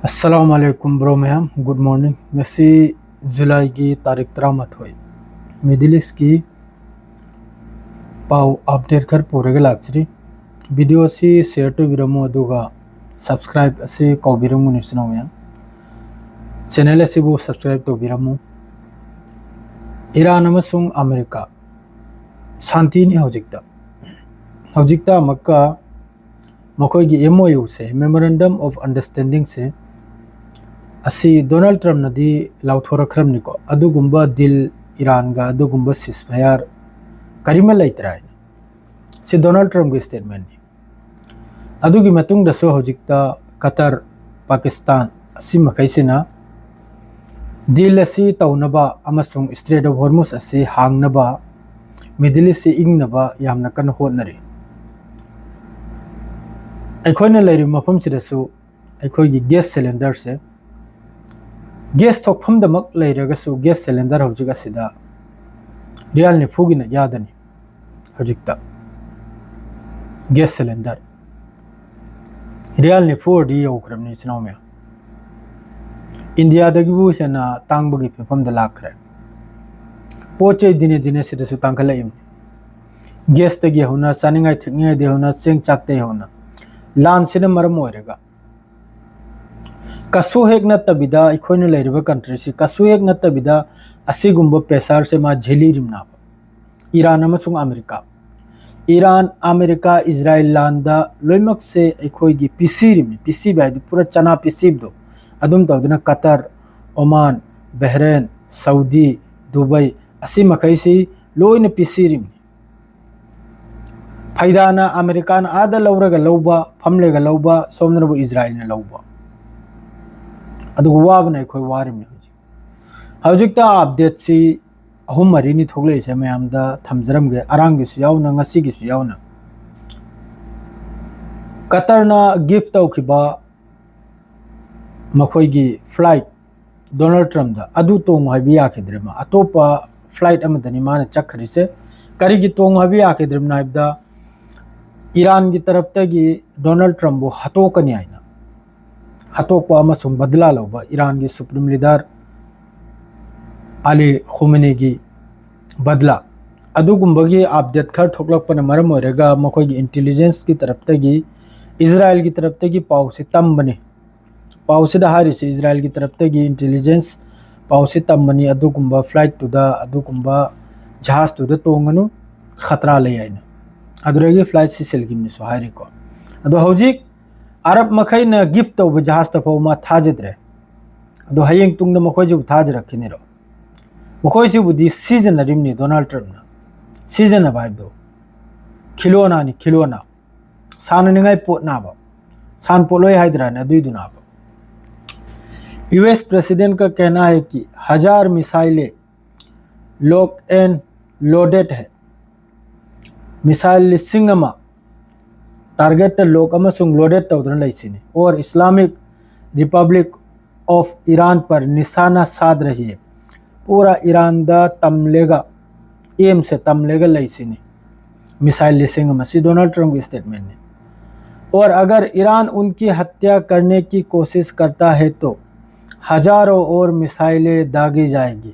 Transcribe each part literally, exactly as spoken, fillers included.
ꯑꯁꯂꯥꯃꯨ ꯑꯂꯥꯏꯀꯨꯝ bro ꯃꯌꯥꯝ, good morning. ꯉꯁꯤ ꯖꯨꯂꯥꯏꯒꯤ ꯇꯥꯔꯤꯛ ꯇꯔꯥꯃꯥꯊꯣꯏ, ꯃꯤꯗꯜ ꯏꯁꯀꯤ ꯄꯥꯎ ꯑꯞꯗꯦꯠ ꯈꯔ ꯄꯨꯔꯒ ꯂꯥꯛꯆꯔꯤ꯫ ꯚꯤꯗꯤꯑꯣ ꯑꯁꯤ ꯁꯤꯌꯔ ꯇꯧꯕꯤꯔꯝꯃꯨ, ꯑꯗꯨꯒ ꯁꯕꯁꯀ꯭ꯔꯥꯏꯕ ꯑꯁꯤ ꯀꯥꯎꯕꯤꯔꯝꯒꯅꯨ ꯏꯆꯤꯟ ꯏꯅꯥꯎ ꯃꯌꯥꯝ꯫ ꯆꯦꯅꯦꯜ ꯑꯁꯤꯕꯨ ꯁꯕꯁꯀ꯭ꯔꯥꯏꯕ ꯇꯧꯕꯤꯔꯝꯃꯨ꯫ ꯏꯔꯥꯟ ꯑꯃꯁꯨꯡ ꯑꯃꯦꯔꯤꯀꯥ ꯁꯥꯟꯇꯤꯅꯤ ꯍꯧꯖꯤꯛꯇ꯫ ꯍꯧꯖꯤꯛꯇ ꯑꯃꯨꯛꯀ ꯃꯈꯣꯏꯒꯤ M O U say, Memorandum of Understanding ꯁꯦ, ꯑꯁꯤ ꯗꯣꯅꯥꯜꯗ ꯇ꯭ꯔꯝꯞꯅꯗꯤ ꯂꯥꯎꯊꯣꯔꯛꯈ꯭ꯔꯕꯅꯤꯀꯣ, ꯑꯗꯨꯒꯨꯝꯕ ꯗꯤꯜ, ꯏꯔꯥꯟꯒ ꯑꯗꯨꯒꯨꯝꯕ ꯁꯤꯁꯐꯥꯌꯥꯔ ꯀꯔꯤꯃ ꯂꯩꯇ꯭ꯔꯦ ꯍꯥꯏꯅ꯫ ꯁꯤ ꯗꯣꯅꯥꯜꯗ ꯇ꯭ꯔꯝꯞꯀꯤ ꯁ꯭ꯇꯦꯠꯃꯦꯟꯅꯤ꯫ ꯑꯗꯨꯒꯤ ꯃꯇꯨꯡꯗꯁꯨ ꯍꯧꯖꯤꯛꯇ ꯀꯇꯔ, ꯄꯥꯀꯤꯁꯇꯥꯟ ꯑꯁꯤ ꯃꯈꯩꯁꯤꯅ ꯗꯤꯜ ꯑꯁꯤ ꯇꯧꯅꯕ ꯑꯃꯁꯨꯡ ꯏꯁꯇ꯭ꯔꯦꯠ ꯑꯣꯐ ꯍꯣꯔꯃꯨꯁ ꯑꯁꯤ ꯍꯥꯡꯅꯕ, ꯃꯤꯗꯜ ꯏꯁꯁꯤ ꯏꯪꯅꯕ ꯌꯥꯝꯅ ꯀꯟꯅ ꯍꯣꯠꯅꯔꯤ꯫ ꯑꯩꯈꯣꯏꯅ ꯂꯩꯔꯤꯕ ꯃꯐꯝꯁꯤꯗꯁꯨ ꯑꯩꯈꯣꯏꯒꯤ ꯒ꯭ꯌꯥꯁ ꯁꯤꯂꯤꯟꯗꯔꯁꯦ, ꯒ꯭ꯌꯥꯁ ꯊꯣꯛꯐꯝꯗꯃꯛ ꯂꯩꯔꯒꯁꯨ, ꯒ꯭ꯌꯥꯁ ꯁꯤꯂꯤꯟꯗꯔ ꯍꯧꯖꯤꯛ ꯑꯁꯤꯗ ꯔꯤꯌꯥꯜ ꯅꯤꯐꯨꯒꯤꯅ ꯌꯥꯗꯅꯤ꯫ ꯍꯧꯖꯤꯛꯇ ꯒ꯭ꯌꯥꯁ ꯁꯤꯂꯤꯟꯗꯔ ꯔꯤꯌꯥꯜ ꯅꯤꯐꯨ ꯑꯣꯏꯔꯗꯤ ꯌꯧꯈ꯭ꯔꯕꯅꯤ, ꯏꯆꯤꯟ ꯏꯅꯥꯎ ꯃꯌꯥꯝ꯫ ꯏꯟꯗꯤꯌꯥꯗꯒꯤꯕꯨ ꯍꯦꯟꯅ ꯇꯥꯡꯕꯒꯤ ꯐꯤꯕꯝꯗ ꯂꯥꯛꯈ꯭ꯔꯦ꯫ ꯄꯣꯠ ꯆꯩ ꯗꯤꯅꯦ ꯗꯤꯅꯦ ꯁꯤꯗꯁꯨ ꯇꯥꯡꯈꯠꯂꯛꯏꯕꯅꯤ꯫ ꯒ꯭ꯌꯥꯁꯇꯒꯤ ꯍꯧꯅ, ꯆꯥꯅꯤꯡꯉꯥꯏ ꯊꯛꯅꯤꯡꯉꯥꯏꯗꯒꯤ ꯍꯧꯅ, ꯆꯦꯡ ꯆꯥꯛꯇꯒꯤ ꯍꯧꯅ, ꯂꯥꯟꯁꯤꯅ ꯃꯔꯝ ꯑꯣꯏꯔꯒ ꯀꯩꯁꯨ ꯍꯦꯛ ꯅꯠꯇꯕꯤꯗ, ꯑꯩꯈꯣꯏꯅ ꯂꯩꯔꯤꯕ ꯀꯟꯇ꯭ꯔꯤꯁꯤ ꯀꯩꯁꯨ ꯍꯦꯛ ꯅꯠꯇꯕꯤꯗ ꯑꯁꯤꯒꯨꯝꯕ ꯄ꯭ꯔꯦꯁꯔꯁꯦ ꯃꯥ ꯖꯦꯂꯤꯔꯤꯝꯅꯥꯕ꯫ ꯏꯔꯥꯟ ꯑꯃꯁꯨꯡ ꯑꯃꯦꯔꯤꯀꯥ, ꯏꯔꯥꯟ, ꯑꯃꯦꯔꯤꯀꯥ, ꯏꯖꯔꯥꯏꯜ ꯂꯥꯟꯗ ꯂꯣꯏꯅꯃꯛꯁꯦ ꯑꯩꯈꯣꯏꯒꯤ ꯄꯤꯁꯤꯔꯤꯕꯅꯤ꯫ ꯄꯤꯁꯤꯕ ꯍꯥꯏꯗꯤ ꯄꯨꯔꯥ ꯆꯅꯥ ꯄꯤꯁꯤꯕꯗꯣ꯫ ꯑꯗꯨꯝ ꯇꯧꯗꯅ ꯀꯇꯔ, ꯑꯣꯃꯥꯟ, ꯕꯍꯔꯦꯟ, ꯁꯥꯎꯗꯤ, ꯗꯨꯕꯩ, ꯑꯁꯤ ꯃꯈꯩꯁꯤ ꯂꯣꯏꯅ ꯄꯤꯁꯤꯔꯤꯕꯅꯤ꯫ ꯐꯩꯗꯥꯅ ꯑꯃꯦꯔꯤꯀꯥꯅ ꯑꯥꯗ ꯂꯧꯔꯒ ꯂꯧꯕ, ꯐꯝꯂꯒ ꯂꯧꯕ, ꯁꯣꯝꯗꯅꯕꯨ ꯏꯖꯔꯥꯏꯜꯅ ꯂꯧꯕ꯫ ꯑꯗꯨꯒ ꯋꯥꯕꯅ ꯑꯩꯈꯣꯏ ꯋꯥꯔꯤꯕꯅꯤ ꯍꯧꯖꯤꯛ꯫ ꯍꯧꯖꯤꯛꯇ ꯑꯞꯗꯦꯠꯁꯤ ꯑꯍꯨꯝ ꯃꯔꯤꯅꯤ ꯊꯣꯛꯂꯛꯏꯁꯦ, ꯃꯌꯥꯝꯗ ꯊꯝꯖꯔꯝꯒꯦ, ꯑꯔꯥꯡꯒꯤꯁꯨ ꯌꯥꯎꯅ, ꯉꯁꯤꯒꯤꯁꯨ ꯌꯥꯎꯅ꯫ ꯀꯇꯔꯅ ꯒꯤꯐ ꯇꯧꯈꯤꯕ ꯃꯈꯣꯏꯒꯤ ꯐ꯭ꯂꯥꯏꯠ ꯗꯣꯅꯥꯜꯗ ꯇ꯭ꯔꯝꯞꯗ, ꯑꯗꯨ ꯇꯣꯡꯉꯨ ꯍꯥꯏꯕ ꯌꯥꯈꯤꯗ꯭ꯔꯦ꯫ ꯃꯥ ꯑꯇꯣꯞꯄ ꯐ꯭ꯂꯥꯏꯠ ꯑꯃꯗꯅꯤ ꯃꯥꯅ ꯆꯠꯈ꯭ꯔꯤꯁꯦ꯫ ꯀꯔꯤꯒꯤ ꯇꯣꯡꯉꯨ ꯍꯥꯏꯕ ꯌꯥꯈꯤꯗ꯭ꯔꯤꯕꯅꯣ ꯍꯥꯏꯕꯗ, ꯏꯔꯥꯟꯒꯤ ꯇꯔꯞꯇꯒꯤ ꯗꯣꯅꯥꯜꯗ ꯇ꯭ꯔꯝꯞꯕꯨ ꯍꯥꯠꯇꯣꯛꯀꯅꯤ ꯍꯥꯏꯅ ꯍꯥꯠꯇꯣꯛꯄ ꯑꯃꯁꯨꯡ ꯕꯗꯂꯥ ꯂꯧꯕ, ꯏꯔꯥꯟꯒꯤ ꯁꯨꯄ꯭ꯔꯤꯝ ꯂꯤꯗꯔ ꯑꯂꯤ ꯈꯨꯃꯦꯅꯤꯒꯤ ꯕꯗꯂꯥ꯫ ꯑꯗꯨꯒꯨꯝꯕꯒꯤ ꯑꯞꯗꯦꯠ ꯈꯔ ꯊꯣꯛꯂꯛꯄꯅ ꯃꯔꯝ ꯑꯣꯏꯔꯒ ꯃꯈꯣꯏꯒꯤ ꯏꯟꯇꯦꯂꯤꯖꯦꯟꯁꯀꯤ ꯇꯔꯞꯇꯒꯤ, ꯏꯖꯔꯥꯏꯜꯒꯤ ꯇꯔꯞꯇꯒꯤ ꯄꯥꯎꯁꯤ ꯇꯝꯕꯅꯤ꯫ ꯄꯥꯎꯁꯤꯗ ꯍꯥꯏꯔꯤꯁꯤ ꯏꯖꯔꯥꯏꯜꯒꯤ ꯇꯔꯞꯇꯒꯤ ꯏꯟꯇꯦꯂꯤꯖꯦꯟꯁ ꯄꯥꯎꯁꯤ ꯇꯝꯕꯅꯤ, ꯑꯗꯨꯒꯨꯝꯕ ꯐ꯭ꯂꯥꯏꯠꯇꯨꯗ, ꯑꯗꯨꯒꯨꯝꯕ ꯖꯍꯥꯖꯇꯨꯗ ꯇꯣꯡꯒꯅꯨ, ꯈꯇ꯭ꯔꯥ ꯂꯩ ꯍꯥꯏꯅ꯫ ꯑꯗꯨꯗꯒꯤ ꯐ꯭ꯂꯥꯏꯠꯁꯤ ꯁꯤꯜꯈꯤꯕꯅꯤꯁꯨ ꯍꯥꯏꯔꯤꯀꯣ꯫ ꯑꯗꯣ ꯍꯧꯖꯤꯛ ꯑꯔꯕ ꯃꯈꯩꯅ ꯒꯤꯐ ꯇꯧꯕ ꯖꯍꯥꯖꯇ ꯐꯥꯎ ꯃꯥ ꯊꯥꯖꯗ꯭ꯔꯦ꯫ ꯑꯗꯣ ꯍꯌꯦꯡ ꯇꯨꯡꯗ ꯃꯈꯣꯏꯁꯤꯕꯨ ꯊꯥꯖꯔꯛꯈꯤꯅꯤꯔꯣ? ꯃꯈꯣꯏꯁꯤꯕꯨꯗꯤ ꯁꯤꯖꯤꯟꯅꯔꯤꯕꯅꯤ ꯗꯣꯅꯥꯜꯗ ꯇ꯭ꯔꯝꯞꯅ꯫ ꯁꯤꯖꯤꯟꯅꯕ ꯍꯥꯏꯕꯗꯣ ꯈꯤꯂꯣꯅꯥꯅꯤ, ꯈꯤꯂꯣꯅꯥ꯫ ꯁꯥꯟꯅꯅꯤꯡꯉꯥꯏ ꯄꯣꯠ ꯅꯥꯕ, ꯁꯥꯟ ꯄꯣꯠꯂꯣꯏ ꯍꯥꯏꯗ꯭ꯔꯥꯅꯦ, ꯑꯗꯨꯏꯗꯨ ꯅꯥꯕ꯫ ꯌꯨ ꯑꯦꯁ ꯄ꯭ꯔꯦꯁꯤꯗꯦꯟꯠ ꯀ ꯀꯍꯅꯥ ꯍꯥꯏ ꯀꯤ ꯍꯖꯥꯔ ꯃꯤꯁꯥꯏꯂꯦ ꯂꯣꯛ ꯑꯦꯟ ꯂꯣꯗꯦꯗ ꯍꯦ꯫ ꯃꯤꯁꯥꯏꯜ ꯂꯤꯁꯤꯡ ꯑꯃ ꯇꯥꯔꯒꯦꯠꯇ ꯂꯣꯛ ꯑꯃꯁꯨꯡ ꯂꯣꯗꯦꯗ ꯇꯧꯗꯨꯅ ꯂꯩꯁꯤꯅꯤ꯫ ꯑꯣꯔ ꯏꯁꯂꯥꯃꯤꯛ ꯔꯤꯄꯕ꯭ꯂꯤꯛ ꯑꯣꯐ ꯏꯔꯥꯟ ꯄꯔ ꯅꯤꯁꯥꯅꯥ ꯁꯥꯗ ꯔꯍꯤ ꯍꯦ꯫ ꯄꯨꯔꯥ ꯏꯔꯥꯟꯗ ꯇꯝꯂꯦꯒ, ꯑꯦꯝꯁꯦ ꯇꯝꯂꯦꯒ ꯂꯩꯁꯤꯅꯤ꯫ ꯃꯤꯁꯥꯏꯜ ꯂꯤꯁꯤꯡ ꯑꯃ ꯁꯤ ꯗꯣꯅꯥꯜꯗ ꯇ꯭ꯔꯝꯞꯀꯤ ꯁ꯭ꯇꯦꯠꯃꯦꯟꯠꯅꯤ꯫ और अगर ईरान उनकी हत्या करने की कोशिश करता है तो हजारों और मिसाइलें दागी जाएगी।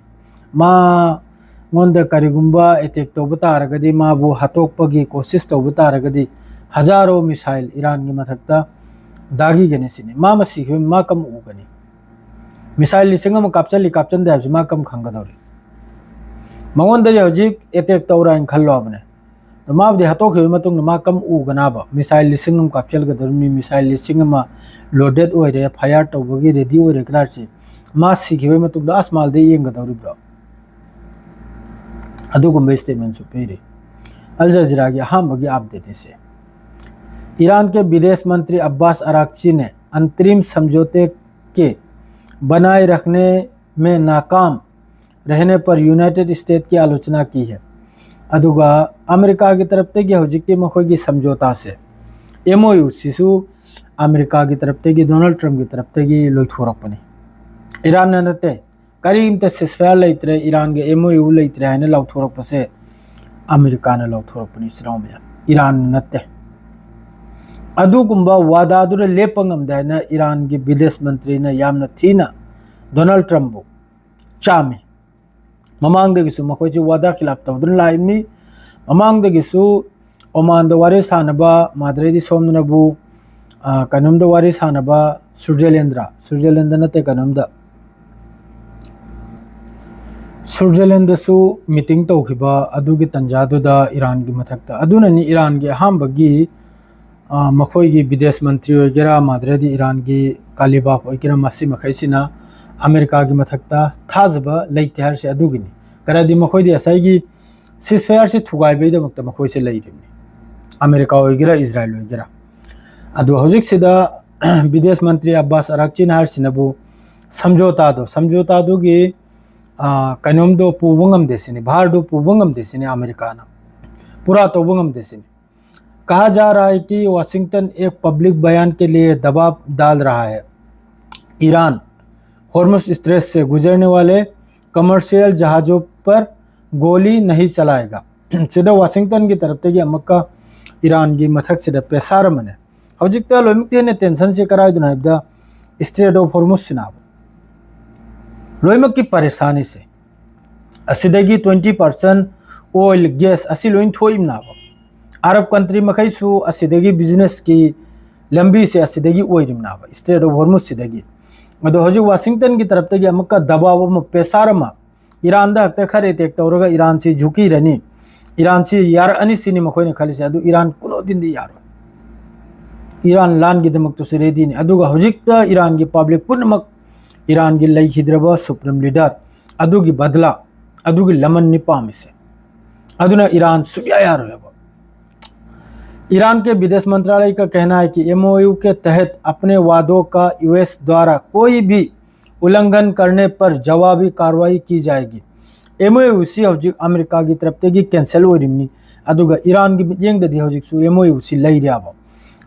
ꯃꯉꯣꯟꯗ ꯀꯔꯤꯒꯨꯝꯕ ꯑꯦꯇꯦꯛ ꯇꯧꯕ ꯇꯥꯔꯒꯗꯤ, ꯃꯥꯕꯨ ꯍꯥꯠꯇꯣꯛꯄꯒꯤ ꯀꯣꯁꯤꯁ ꯇꯧꯕ ꯇꯥꯔꯒꯗꯤ, ꯍꯖꯥꯔꯣ ꯃꯤꯁꯥꯏꯜ ꯏꯔꯥꯟꯒꯤ ꯃꯊꯛꯇ ꯗꯥꯒꯤꯒꯅꯤ ꯁꯤꯅꯤ꯫ ꯃꯥ ꯃꯁꯤꯈꯤꯕ ꯃꯥ ꯀꯝ ꯎꯒꯅꯤ? ꯃꯤꯁꯥꯏꯜ ꯂꯤꯁꯤꯡ ꯑꯃ ꯀꯥꯞꯆꯜꯂꯤ ꯀꯥꯞꯆꯟꯗꯦ ꯍꯥꯏꯕꯁꯤ ꯃꯥ ꯀꯝ ꯈꯪꯒꯗꯧꯔꯤ? ꯃꯉꯣꯟꯗꯗꯤ ꯍꯧꯖꯤꯛ ꯑꯦꯇꯦꯛ ꯇꯧꯔꯦ ꯍꯥꯏꯅ ꯈꯜꯂꯣ ꯍꯥꯏꯕꯅꯦ꯫ ꯑꯗꯣ ꯃꯥꯕꯨꯗꯤ ꯍꯥꯠꯇꯣꯛꯈꯤꯕꯒꯤ ꯃꯇꯨꯡꯗ ꯃꯥ ꯀꯝ ꯎꯒꯅꯥꯕ? ꯃꯤꯁꯥꯏꯜ ꯂꯤꯁꯤꯡ ꯑꯃ ꯀꯥꯞꯆꯤꯟꯒꯗꯧꯔꯤꯕꯅꯤ, ꯃꯤꯁꯥꯏꯜ ꯂꯤꯁꯤꯡ ꯑꯃ ꯂꯣꯗꯦꯠ ꯑꯣꯏꯔꯦ, ꯐꯥꯌꯔ ꯇꯧꯕꯒꯤ ꯔꯦꯗꯤ ꯑꯣꯏꯔꯦ ꯀꯅꯥꯁꯤ? ꯃꯥ ꯁꯤꯈꯤꯕꯒꯤ ꯃꯇꯨꯡꯗ ꯑꯁ ꯃꯥꯜꯗ ꯌꯦꯡꯒꯗꯧꯔꯤꯕ꯭ꯔꯣ? ꯑꯗꯨꯒꯨꯝꯕ ꯁ꯭ꯇꯦꯠꯃꯦꯟꯁꯨ ꯄꯤꯔꯤ꯫ ꯑꯜ ꯖꯖꯤꯔꯥꯒꯤ ꯑꯍꯥꯟꯕꯒꯤ ꯑꯞꯗꯦꯠ ꯑꯁꯦ꯫ ईरान के विदेश मंत्री अब्बास अरागची ने अंतरिम समझौते के बनाए रखने में नाकाम रहने पर यूनाइटेड स्टेट की आलोचना की है꯫ ꯑꯗꯨꯒ ꯑꯃꯦꯔꯤꯀꯥꯒꯤ ꯇꯔꯞꯇꯒꯤ ꯍꯧꯖꯤꯛꯇꯤ ꯃꯈꯣꯏꯒꯤ ꯁꯝꯖꯣꯇꯥꯁꯦ, ꯑꯦꯝ ꯑꯣ ꯌꯨ ꯁꯤꯁꯨ ꯑꯃꯦꯔꯤꯀꯥꯒꯤ ꯇꯔꯞꯇꯒꯤ, ꯗꯣꯅꯥꯜꯗ ꯇ꯭ꯔꯝꯞꯀꯤ ꯇꯔꯞꯇꯒꯤ ꯂꯣꯏꯊꯣꯔꯛꯄꯅꯤ꯫ ꯏꯔꯥꯟꯅ ꯅꯠꯇꯦ, ꯀꯔꯤꯝꯇ ceasefire ꯂꯩꯇ꯭ꯔꯦ, ꯏꯔꯥꯟꯒ ꯑꯦꯝ ꯑꯣ ꯌꯨ ꯂꯩꯇ꯭ꯔꯦ ꯍꯥꯏꯅ ꯂꯥꯎꯊꯣꯔꯛꯄꯁꯦ ꯑꯃꯦꯔꯤꯀꯥꯅ ꯂꯥꯎꯊꯣꯔꯛꯄꯅꯤ, ꯏꯆꯤꯟ ꯏꯅꯥꯎ ꯃꯌꯥꯝ, ꯏꯔꯥꯟꯅ ꯅꯠꯇꯦ꯫ ꯑꯗꯨꯒꯨꯝꯕ ꯋꯥꯗꯥꯗꯨꯗ ꯂꯦꯞꯄ ꯉꯝꯗꯦ ꯍꯥꯏꯅ ꯏꯔꯥꯟꯒꯤ ꯕꯤꯗꯦꯁ ꯃꯟꯇ꯭ꯔꯤꯅ ꯌꯥꯝꯅ ꯊꯤꯅ ꯗꯣꯅꯥꯜꯗ ꯇ꯭ꯔꯝꯞꯕꯨ ꯆꯥꯝꯃꯤ꯫ ꯃꯃꯥꯡꯗꯒꯤꯁꯨ ꯃꯈꯣꯏꯁꯤ ꯋꯥꯗꯥ ꯈꯤꯂꯥꯞ ꯇꯧꯗꯨꯅ ꯂꯥꯛꯏꯕꯅꯤ꯫ ꯃꯃꯥꯡꯗꯒꯤꯁꯨ ꯑꯣꯃꯥꯟꯗ ꯋꯥꯔꯤ ꯁꯥꯟꯅꯕ, ꯃꯥꯗ꯭ꯔꯦꯗꯤ ꯁꯣꯝꯗꯅꯕꯨ, ꯑ, ꯀꯩꯅꯣꯝꯗ ꯋꯥꯔꯤ ꯁꯥꯟꯅꯕ, ꯁ꯭ꯋꯤꯖꯔꯂꯦꯟꯗ꯭ꯔꯥ? ꯁ꯭ꯋꯤꯖꯔꯂꯦꯟꯗ ꯅꯠꯇꯦ, ꯀꯩꯅꯣꯝꯗ꯫ ꯁ꯭ꯋꯤꯖꯔꯂꯦꯟꯗꯁꯨ ꯃꯤꯇꯤꯡ ꯇꯧꯈꯤꯕ ꯑꯗꯨꯒꯤ ꯇꯟꯖꯥꯗꯨꯗ ꯏꯔꯥꯟꯒꯤ ꯃꯊꯛꯇ꯫ ꯑꯗꯨꯅꯅꯤ ꯏꯔꯥꯟꯒꯤ ꯑꯍꯥꯟꯕꯒꯤ, ꯑ, ꯃꯈꯣꯏꯒꯤ ꯕꯤꯗꯦꯁ ꯃꯟꯇ꯭ꯔꯤ ꯑꯣꯏꯒꯦꯔꯥ, ꯃꯥꯗ꯭ꯔꯦꯗꯤ ꯏꯔꯥꯟꯒꯤ ꯀꯥꯂꯤꯕꯥꯐ ꯑꯣꯏꯒꯦꯔꯥ, ꯃꯁꯤ ꯃꯈꯩꯁꯤꯅ ꯑꯃꯦꯔꯤꯀꯥꯒꯤ ꯃꯊꯛꯇ ꯊꯥꯖꯕ ꯂꯩꯇꯦ ꯍꯥꯏꯔꯤꯁꯦ ꯑꯗꯨꯒꯤꯅꯤ꯫ ꯀꯔꯤꯗꯤ ꯃꯈꯣꯏꯗꯤ ꯉꯁꯥꯏꯒꯤ ceasefire ꯁꯤ ꯊꯨꯒꯥꯏꯕꯒꯤꯗꯃꯛꯇ ꯃꯈꯣꯏꯁꯦ ꯂꯩꯔꯤꯕꯅꯤ, ꯑꯃꯦꯔꯤꯀꯥ ꯑꯣꯏꯒꯦꯔꯥ, ꯏꯖꯔꯥꯏꯜ ꯑꯣꯏꯒꯦꯔꯥ꯫ ꯑꯗꯨ ꯍꯧꯖꯤꯛꯁꯤꯗ ꯕꯤꯗꯦꯁ ꯃꯟꯇ꯭ꯔꯤ ꯑꯕꯥꯁ ꯑꯔꯥꯛꯆꯤꯅ ꯍꯥꯏꯔꯤꯁꯤꯅꯕꯨ ꯁꯝꯖꯣꯇꯥꯗꯣ, ꯁꯝꯖꯣꯇꯥꯗꯨꯒꯤ, ꯑ, ꯀꯩꯅꯣꯝꯗꯣ ꯄꯨꯕ ꯉꯝꯗꯦ ꯁꯤꯅꯤ, ꯚꯥꯔꯗꯨ ꯄꯨꯕ ꯉꯝꯗꯦ ꯁꯤꯅꯤ ꯑꯃꯦꯔꯤꯀꯥꯅ, ꯄꯨꯔꯥ ꯇꯧꯕ ꯉꯝꯗꯦ ꯁꯤꯅꯤ꯫ कहा जा रहा है कि वाशिंगटन एक पब्लिक बयान के लिए दबाव डाल रहा है। ईरान होर्मुज स्ट्रेट से गुजरने वाले कमर्शियल जहाजों पर गोली नहीं चलाएगा꯫ ꯁꯤꯗ ꯋꯥꯁꯤꯡꯇꯟꯒꯤ ꯇꯔꯞꯇꯒꯤ ꯑꯃꯨꯛꯀ ꯏꯔꯥꯟꯒꯤ ꯃꯊꯛꯁꯤꯗ ꯄ꯭ꯔꯦꯁꯥꯔ ꯑꯃꯅꯦ꯫ ꯍꯧꯖꯤꯛꯇ ꯂꯣꯏꯅꯃꯛꯇ ꯍꯦꯟꯅ ꯇꯦꯟꯁꯟꯁꯦ ꯀꯗꯥꯏꯗꯅꯣ ꯍꯥꯏꯕꯗ, ꯁ꯭ꯇ꯭ꯔꯦꯠ ꯑꯣꯐ ꯍꯣꯔꯃꯨꯖꯁꯤꯅ꯫ ꯂꯣꯏꯅꯃꯛꯀꯤ ꯄꯔꯦꯁꯥꯅꯤꯁꯦ꯫ ꯑꯁꯤꯗꯒꯤ twenty percent oil, gas ꯑꯁꯤ ꯂꯣꯏ ꯊꯣꯛꯏꯕꯅꯦꯕ꯫ ꯑꯔꯕ ꯀꯟꯇ꯭ꯔꯤ ꯃꯈꯩꯁꯨ ꯑꯁꯤꯗꯒꯤ ꯕꯤꯖꯤꯅꯦꯁꯀꯤ ꯂꯝꯕꯤꯁꯦ ꯑꯁꯤꯗꯒꯤ ꯑꯣꯏꯔꯤꯕꯅꯦꯕ, ꯁ꯭ꯇ꯭ꯔꯦꯠ ꯑꯣꯐ ꯍꯣꯔꯃꯨꯖꯁꯤꯗꯒꯤ꯫ ꯑꯗꯣ ꯍꯧꯖꯤꯛ ꯋꯥꯁꯤꯡꯇꯟꯒꯤ ꯇꯔꯞꯇꯒꯤ ꯑꯃꯨꯛꯀ ꯗꯕꯥꯎ ꯑꯃ, ꯄ꯭ꯔꯦꯁꯥꯔ ꯑꯃ, ꯏꯔꯥꯟꯗ ꯍꯦꯛꯇ ꯈꯔ ꯑꯦꯇꯦꯛ ꯇꯧꯔꯒ ꯏꯔꯥꯟꯁꯤ ꯖꯨꯀꯤꯔꯅꯤ, ꯏꯔꯥꯟꯁꯤ ꯌꯥꯔꯛꯑꯅꯤ ꯁꯤꯅꯤ ꯃꯈꯣꯏꯅ ꯈꯜꯂꯤꯁꯦ꯫ ꯑꯗꯨ ꯏꯔꯥꯟ ꯀꯨꯅꯣꯗꯤꯟꯗꯤ ꯌꯥꯔꯣꯏ꯫ ꯏꯔꯥꯟ ꯂꯥꯟꯒꯤꯗꯃꯛꯇꯁꯨ ꯔꯦꯗꯤꯅꯤ꯫ ꯑꯗꯨꯒ ꯍꯧꯖꯤꯛꯇ ꯏꯔꯥꯟꯒꯤ ꯄꯕ꯭ꯂꯤꯛ ꯄꯨꯝꯅꯃꯛ ꯏꯔꯥꯟꯒꯤ ꯂꯩꯈꯤꯗ꯭ꯔꯕ ꯁꯨꯄ꯭ꯔꯤꯝ ꯂꯤꯗꯔ ꯑꯗꯨꯒꯤ ꯕꯗꯂꯥ, ꯑꯗꯨꯒꯤ ꯂꯃꯟꯅꯤ ꯄꯥꯝꯃꯤꯁꯦ꯫ ꯑꯗꯨꯅ ꯏꯔꯥꯟ ꯁꯨꯛꯌꯥ ꯌꯥꯔꯣꯏꯕ꯫ ईरान के विदेश मंत्रालय का कहना है कि एमओयू के तहत अपने वादों का यूएस द्वारा कोई भी उल्लंघन करने पर जवाबी कार्रवाई की जाएगी। ꯑꯦꯝ ꯑꯣ ꯌꯨ ꯁꯤ ꯍꯧꯖꯤꯛ ꯑꯃꯦꯔꯤꯀꯥꯒꯤ ꯇꯔꯞꯇꯒꯤ ꯀꯦꯟꯁꯦꯜ ꯑꯣꯏꯔꯤꯕꯅꯤ꯫ ꯑꯗꯨꯒ ꯏꯔꯥꯟꯒꯤ ꯃꯤꯠꯌꯦꯡꯗꯗꯤ ꯍꯧꯖꯤꯛꯁꯨ ꯑꯦꯝ ꯑꯣ ꯌꯨ ꯁꯤ ꯂꯩꯔꯤꯕ꯫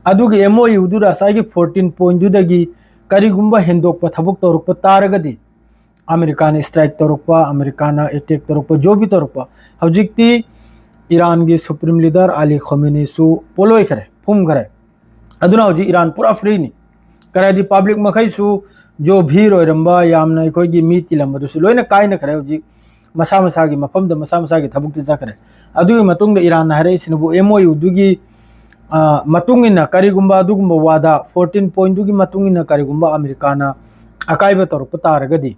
ꯑꯗꯨꯒ ꯑꯦꯝ ꯑꯣ ꯌꯨꯗꯨꯗ ꯉꯁꯥꯏꯒꯤ ꯐꯣꯔꯇꯤꯟ ꯄꯣꯏꯟꯗꯨꯗꯒꯤ ꯀꯔꯤꯒꯨꯝꯕ ꯍꯦꯟꯗꯣꯛꯄ ꯊꯕꯛ ꯇꯧꯔꯛꯄ ꯇꯥꯔꯒꯗꯤ, ꯑꯃꯦꯔꯤꯀꯥꯅ ꯁ꯭ꯇ꯭ꯔꯥꯏꯛ ꯇꯧꯔꯛꯄ, ꯑꯃꯦꯔꯤꯀꯥꯅ ꯑꯦꯇꯦꯛ ꯇꯧꯔꯛꯄ, ꯖꯣ ꯕꯤ ꯇꯧꯔꯛꯄ, ꯍꯧꯖꯤꯛꯇꯤ ꯏꯔꯥꯟꯒꯤ ꯁꯨꯄ꯭ꯔꯤꯝ ꯂꯤꯗꯔ ꯑꯂꯤ ꯈꯣꯃꯦꯅꯤꯁꯨ ꯄꯣꯂꯣꯏꯈ꯭ꯔꯦ, ꯐꯨꯝꯈ꯭ꯔꯦ꯫ ꯑꯗꯨꯅ ꯍꯧꯖꯤꯛ ꯏꯔꯥꯟ ꯄꯨꯔꯥ ꯐ꯭ꯔꯤꯅꯤ꯫ ꯀꯔꯤ ꯍꯥꯏꯗꯤ, ꯄꯕ꯭ꯂꯤꯛ ꯃꯈꯩꯁꯨ, ꯖꯣ ꯚꯤꯔ ꯑꯣꯏꯔꯝꯕ, ꯌꯥꯝꯅ ꯑꯩꯈꯣꯏꯒꯤ ꯃꯤ ꯇꯤꯜꯂꯝꯕꯗꯨꯁꯨ ꯂꯣꯏꯅ ꯀꯥꯏꯅꯈ꯭ꯔꯦ꯫ ꯍꯧꯖꯤꯛ ꯃꯁꯥ ꯃꯁꯥꯒꯤ ꯃꯐꯝꯗ ꯃꯁꯥ ꯃꯁꯥꯒꯤ ꯊꯕꯛꯇ ꯆꯠꯈ꯭ꯔꯦ꯫ ꯑꯗꯨꯒꯤ ꯃꯇꯨꯡꯗ ꯏꯔꯥꯟꯅ ꯍꯥꯏꯔꯛꯏꯁꯤꯅꯕꯨ, ꯑꯦꯝ ꯑꯣ ꯌꯨꯗꯨꯒꯤ, ꯑ, ꯃꯇꯨꯡ ꯏꯟꯅ ꯀꯔꯤꯒꯨꯝꯕ ꯑꯗꯨꯒꯨꯝꯕ ꯋꯥꯗꯥ, ꯐꯣꯔꯇꯤꯟ ꯄꯣꯏꯟꯗꯨꯒꯤ ꯃꯇꯨꯡ ꯏꯟꯅ ꯀꯔꯤꯒꯨꯝꯕ ꯑꯃꯦꯔꯤꯀꯥꯅ ꯑꯀꯥꯏꯕ ꯇꯧꯔꯛꯄ ꯇꯥꯔꯒꯗꯤ,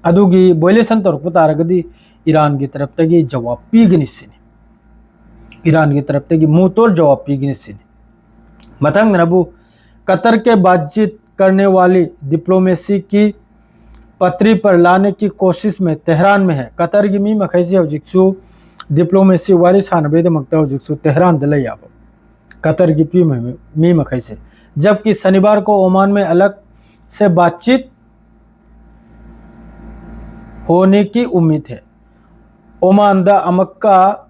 ꯑꯗꯨꯒꯤ ꯚꯣꯏꯂꯦꯁꯟ ꯇꯧꯔꯛꯄ ꯇꯥꯔꯒꯗꯤ, ꯏꯔꯥꯟꯒꯤ ꯇꯔꯞꯇꯒꯤ ꯖꯋꯥꯕ ꯄꯤꯒꯅꯤ ꯁꯤꯅꯤ꯫ ꯏꯔꯥꯟꯒꯤ ꯇꯔꯞꯇꯒꯤ ꯃꯨꯇꯣꯔ ꯖꯋꯥꯕ ꯄꯤꯒꯅꯤ ꯁꯤꯅꯤ꯫ ꯃꯊꯪꯗꯅꯕꯨ, ꯀꯇꯔ ꯀꯦ ꯕꯥꯠꯆꯤꯠ ꯀꯔꯅꯦ ꯋꯥꯂꯤ ꯗꯤꯄ꯭ꯂꯣꯃꯦꯁꯤ ꯀꯤ ꯄꯇ꯭ꯔꯤ ꯄꯔ ꯂꯥꯅꯦ ꯀꯤ ꯀꯣꯁꯤꯁ ꯃꯦ ꯇꯦꯍꯔꯥꯟ ꯃꯦ ꯍꯦ꯫ ꯀꯇꯔꯒꯤ ꯃꯤ ꯃꯈꯩꯁꯦ ꯍꯧꯖꯤꯛꯁꯨ ꯗꯤꯄ꯭ꯂꯣꯃꯦꯁꯤ ꯋꯥꯔꯤ ꯁꯥꯟꯅꯕꯒꯤꯗꯃꯛꯇ ꯍꯧꯖꯤꯛꯁꯨ ꯇꯦꯍꯔꯥꯟꯗ ꯂꯩ ꯍꯥꯏꯕ, ꯀꯇꯔꯒꯤ ꯄꯤ-, ꯃꯤ ꯃꯈꯩꯁꯦ꯫ ꯖꯕꯀꯤ ꯁꯅꯤꯕꯥꯔ ꯀꯣ ꯑꯣꯃꯥꯟ ꯃꯦ ꯑꯂꯒ ꯁꯦ ꯕꯥꯠꯆꯤꯠ ꯍꯣꯅꯦ ꯀꯤ ꯎꯝꯃꯤꯗ ꯍꯦ꯫ ꯑꯣꯃꯥꯟꯗ ꯑꯃꯛꯀ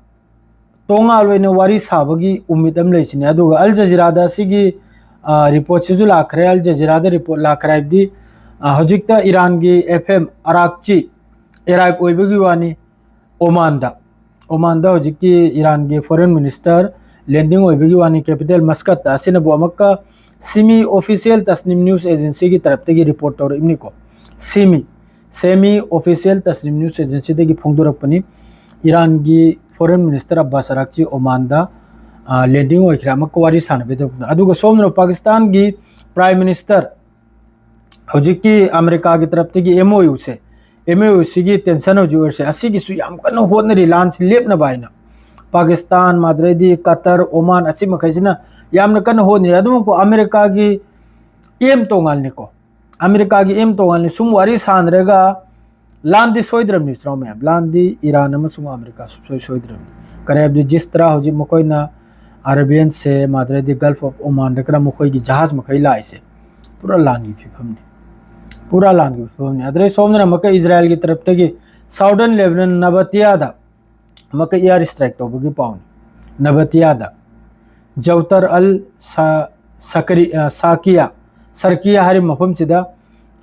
ꯇꯣꯉꯥꯟ ꯑꯣꯏꯅ ꯋꯥꯔꯤ ꯁꯥꯕꯒꯤ ꯎꯃꯤꯗ ꯑꯃ ꯂꯩꯁꯤꯅꯦ꯫ ꯑꯗꯨꯒ ꯑꯜ ꯖꯖꯤꯔꯥꯗ ꯑꯁꯤꯒꯤ, ꯑ, ꯔꯤꯄꯣꯔꯠꯁꯤꯁꯨ ꯂꯥꯛꯈ꯭ꯔꯦ꯫ ꯑꯜ ꯖꯖꯤꯔꯥꯗ ꯔꯤꯄꯣꯔꯠ ꯂꯥꯛꯈ꯭ꯔꯦ ꯍꯥꯏꯕꯗꯤ, ꯑ, ꯍꯧꯖꯤꯛꯇ ꯏꯔꯥꯟꯒꯤ ꯑꯦꯐ ꯑꯦꯝ ꯑꯔꯥꯛꯆꯤ ꯑꯦꯔꯥꯏꯚ ꯑꯣꯏꯕꯒꯤ ꯋꯥꯅꯤ ꯑꯣꯃꯥꯟꯗ꯫ ꯑꯣꯃꯥꯟꯗ ꯍꯧꯖꯤꯛꯀꯤ ꯏꯔꯥꯟꯒꯤ ꯐꯣꯔꯦꯟ ꯃꯤꯅꯤꯁꯇꯔ ꯂꯦꯟꯗꯤꯡ ꯑꯣꯏꯕꯒꯤ ꯋꯥꯅꯤ, ꯀꯦꯄꯤꯇꯦꯜ ꯃꯁꯀꯠꯇ꯫ ꯑꯁꯤꯅꯕꯨ ꯑꯃꯨꯛꯀ ꯁꯤꯃꯤ ꯑꯣꯐꯤꯁꯤꯌꯦꯜ ꯇꯁꯅꯤꯝ ꯅ꯭ꯌꯨꯁ ꯑꯦꯖꯦꯟꯁꯤꯒꯤ ꯇꯔꯞꯇꯒꯤ ꯔꯤꯄꯣꯔꯠ ꯇꯧꯔꯛꯏꯕꯅꯤꯀꯣ꯫ Semi, semi official Tasnim news ꯑꯦꯖꯦꯟꯁꯤꯗꯒꯤ ꯐꯣꯡꯗꯣꯔꯛꯄꯅꯤ꯫ ꯏꯔꯥꯟꯒꯤ ꯐꯣꯔꯦꯟ ꯃꯤꯅꯤꯁꯇꯔ ꯑꯕꯥꯁ ꯑꯔꯥꯛꯆꯤ ꯑꯣꯃꯥꯟꯗ, ꯑ, ꯂꯦꯟꯗꯤꯡ ꯑꯣꯏꯈ꯭ꯔꯦ, ꯑꯃꯨꯛꯀ ꯋꯥꯔꯤ ꯁꯥꯟꯅꯕꯒꯤꯗꯃꯛꯇ꯫ ꯑꯗꯨꯒ ꯁꯣꯝꯗꯅ ꯄꯥꯀꯤꯁꯇꯥꯟꯒꯤ ꯄ꯭ꯔꯥꯏꯝ ꯃꯤꯅꯤꯁꯇꯔ, ꯍꯧꯖꯤꯛꯀꯤ ꯑꯃꯦꯔꯤꯀꯥꯒꯤ ꯇꯔꯞꯇꯒꯤ M O ꯌꯨꯁꯦ, M O ꯌꯨꯁꯤꯒꯤ tension ꯍꯧꯖꯤꯛ ꯑꯣꯏꯔꯤꯁꯦ, ꯑꯁꯤꯒꯤꯁꯨ ꯌꯥꯝ ꯀꯟꯅ ꯍꯣꯠꯅꯔꯤ ꯂꯥꯟꯁꯤ ꯂꯦꯞꯅꯕ ꯍꯥꯏꯅ꯫ ꯄꯥꯀꯤꯁꯇꯥꯟ, ꯃꯥꯗ꯭ꯔꯩꯗꯤ ꯀꯇꯔ, ꯑꯣꯃꯥꯟ, ꯑꯁꯤ ꯃꯈꯩꯁꯤꯅ ꯌꯥꯝꯅ ꯀꯟꯅ ꯍꯣꯠꯅꯔꯤ꯫ ꯑꯗꯨꯃꯛꯄꯨ ꯑꯃꯦꯔꯤꯀꯥꯒꯤ ꯑꯦꯝ ꯇꯣꯉꯥꯟꯅꯤꯀꯣ꯫ ꯑꯃꯦꯔꯤꯀꯥꯒꯤ ꯑꯦꯝ ꯇꯣꯉꯥꯟꯅꯤ꯫ ꯁꯨꯝ ꯋꯥꯔꯤ ꯁꯥꯟꯅꯔꯒ ꯂꯥꯟꯗꯤ ꯁꯣꯏꯗ꯭ꯔꯕꯅꯤ, ꯏꯆꯤꯟ ꯏꯅꯥꯎ ꯃꯌꯥꯝ꯫ ꯂꯥꯟꯗꯤ ꯏꯔꯥꯟ ꯑꯃꯁꯨꯡ ꯑꯃꯦꯔꯤꯀꯥ ꯁꯨꯡꯁꯣꯏ ꯁꯣꯏꯗ꯭ꯔꯕꯅꯤ꯫ ꯀꯔꯤ ꯍꯥꯏꯕꯗꯤ, ꯖꯤꯁ ꯇꯔꯥ ꯍꯧꯖꯤꯛ ꯃꯈꯣꯏꯅ ꯑꯔꯥꯕꯤꯌꯟꯁꯦ, ꯃꯥꯗ꯭ꯔꯩꯗꯤ ꯒꯜꯐ ꯑꯣꯐ ꯑꯣꯃꯥꯟꯗ ꯈꯔ ꯃꯈꯣꯏꯒꯤ ꯖꯍꯥꯖ ꯃꯈꯩ ꯂꯥꯛꯏꯁꯦ ꯄꯨꯔꯥ ꯂꯥꯟꯒꯤ ꯐꯤꯕꯝꯅꯤ꯫ ꯄꯨꯔꯥ ꯂꯥꯟꯒꯤ ꯐꯤꯕꯝꯅꯤ꯫ ꯑꯗꯩ ꯁꯣꯝꯗꯅ ꯑꯃꯨꯛꯀ ꯏꯖꯔꯥꯌꯦꯜꯒꯤ ꯇꯔꯞꯇꯒꯤ ꯁꯥꯎꯗꯔꯟ ꯂꯦꯕꯅꯟ ꯅꯕꯇꯤꯌꯥꯗ ꯑꯃꯨꯛꯀ ꯏꯌꯥꯔ ꯏꯁꯇ꯭ꯔꯥꯏꯛ ꯇꯧꯕꯒꯤ ꯄꯥꯎꯅꯤ꯫ ꯅꯕꯇꯤꯌꯥꯗ ꯖꯧꯇꯔ ꯑꯜ ꯁꯥ-, ꯁꯀꯔꯤ-, ꯑ, ꯁꯥꯀꯤꯌꯥ, ꯁꯔꯀꯤꯌꯥ ꯍꯥꯏꯔꯤꯕ ꯃꯐꯝꯁꯤꯗ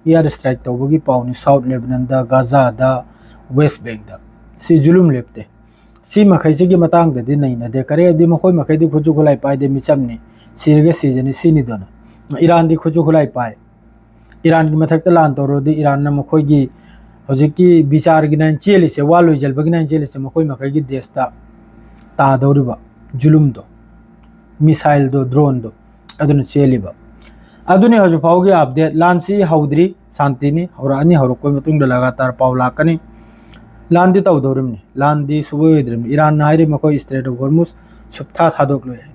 ꯏꯌꯥꯔ ꯏꯁꯇ꯭ꯔꯥꯏꯛ ꯇꯧꯕꯒꯤ ꯄꯥꯎꯅꯤ꯫ ꯁꯥꯎꯠ ꯂꯦꯕꯅꯟꯗ, ꯒꯥꯖꯥꯗ, ꯋꯦꯁ ꯕꯦꯡꯗ꯫ ꯁꯤ ꯖꯨꯂꯨꯝ ꯂꯦꯞꯇꯦ꯫ ꯁꯤ ꯃꯈꯩꯁꯤꯒꯤ ꯃꯇꯥꯡꯗꯗꯤ ꯅꯩꯅꯗꯦ꯫ ꯀꯔꯤ ꯍꯥꯏꯗꯤ, ꯃꯈꯣꯏ ꯃꯈꯩꯗꯤ ꯈꯨꯠꯁꯨ ꯈꯨꯠꯂꯥꯏ ꯄꯥꯏꯗꯦ, ꯃꯤꯆꯝꯅꯤ꯫ ꯁꯤꯔꯒ ꯁꯤꯖꯅꯤ, ꯁꯤꯅꯤꯗꯅ꯫ ꯏꯔꯥꯟꯗꯤ ꯈꯨꯠꯁꯨ ꯈꯨꯠꯂꯥꯏ ꯄꯥꯏ꯫ ꯏꯔꯥꯟꯒꯤ ꯃꯊꯛꯇ ꯂꯥꯟ ꯇꯧꯔꯨꯔꯗꯤ ꯏꯔꯥꯟꯅ ꯃꯈꯣꯏꯒꯤ ꯍꯧꯖꯤꯛꯀꯤ ꯕꯤꯆꯥꯔꯒꯤꯅ ꯆꯦꯜꯂꯤꯁꯦ, ꯋꯥ ꯂꯣꯏꯖꯜꯕꯒꯤꯅ ꯆꯦꯜꯂꯤꯁꯦ, ꯃꯈꯣꯏ ꯃꯈꯩꯒꯤ ꯗꯦꯁꯇ ꯇꯥꯗꯧꯔꯤꯕ ꯖꯨꯂꯨꯝꯗꯣ, ꯃꯤꯁꯥꯏꯜꯗꯣ, ꯗ꯭ꯔꯣꯟꯗꯣ, ꯑꯗꯨꯅ ꯆꯦꯜꯂꯤꯕ꯫ ꯑꯗꯨꯅꯤ ꯍꯧꯖꯤꯛ ꯐꯥꯎꯒꯤ ꯑꯞꯗꯦꯠ꯫ ꯂꯥꯟꯁꯤ ꯍꯧꯗ꯭ꯔꯤ, ꯁꯥꯟꯇꯤꯅꯤ, ꯍꯧꯔꯛꯑꯅꯤ, ꯍꯧꯔꯛꯄꯒꯤ ꯃꯇꯨꯡꯗ ꯂꯒꯥꯇꯥꯔ ꯄꯥꯎ ꯂꯥꯛꯀꯅꯤ꯫ ꯂꯥꯟꯗꯤ ꯇꯧꯗꯧꯔꯤꯕꯅꯤ, ꯂꯥꯟꯗꯤ ꯁꯨꯡꯑꯣꯏ ꯑꯣꯏꯗ꯭ꯔꯤꯕꯅꯤ꯫ ꯏꯔꯥꯟꯅ ꯍꯥꯏꯔꯤ ꯃꯈꯣꯏ ꯏꯁꯇ꯭ꯔꯦꯠ ꯑꯣꯐ ꯍꯣꯔꯃꯨꯁ ꯁꯨꯞꯊꯥ ꯊꯥꯗꯣꯛꯂꯣꯏ ꯍꯥꯏ꯫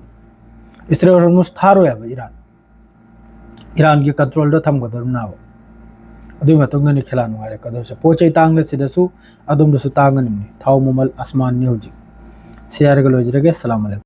ꯏꯁꯇ꯭ꯔꯦꯠ ꯑꯣꯐ ꯍꯣꯔꯃꯨꯁ ꯊꯥꯔꯣꯏ ꯍꯥꯏꯕ ꯏꯔꯥꯟ꯫ ꯏꯔꯥꯟꯒꯤ ꯀꯟꯇ꯭ꯔꯣꯜꯗ ꯊꯝꯒꯗꯧꯔꯤꯕꯅꯦꯕ꯫ ꯑꯗꯨꯒꯤ ꯃꯇꯨꯡꯗꯅꯤ ꯈꯦꯂꯥ ꯅꯨꯡꯉꯥꯏꯔꯛꯀꯗꯧꯔꯤꯁꯦ꯫ ꯄꯣꯠ ꯆꯩ ꯇꯥꯡꯅ ꯁꯤꯗꯁꯨ ꯑꯗꯣꯝꯗꯁꯨ ꯇꯥꯡꯒꯅꯤꯕꯅꯤ꯫ ꯊꯥꯎ ꯃꯃꯜ ꯑꯁꯃꯥꯟꯅꯤ ꯍꯧꯖꯤꯛ꯫ ꯁꯤ ꯍꯥꯏꯔꯒ ꯂꯣꯏꯖꯔꯒꯦ꯫ ꯁꯂꯥꯝ ꯑꯂꯩꯀꯨꯝ꯫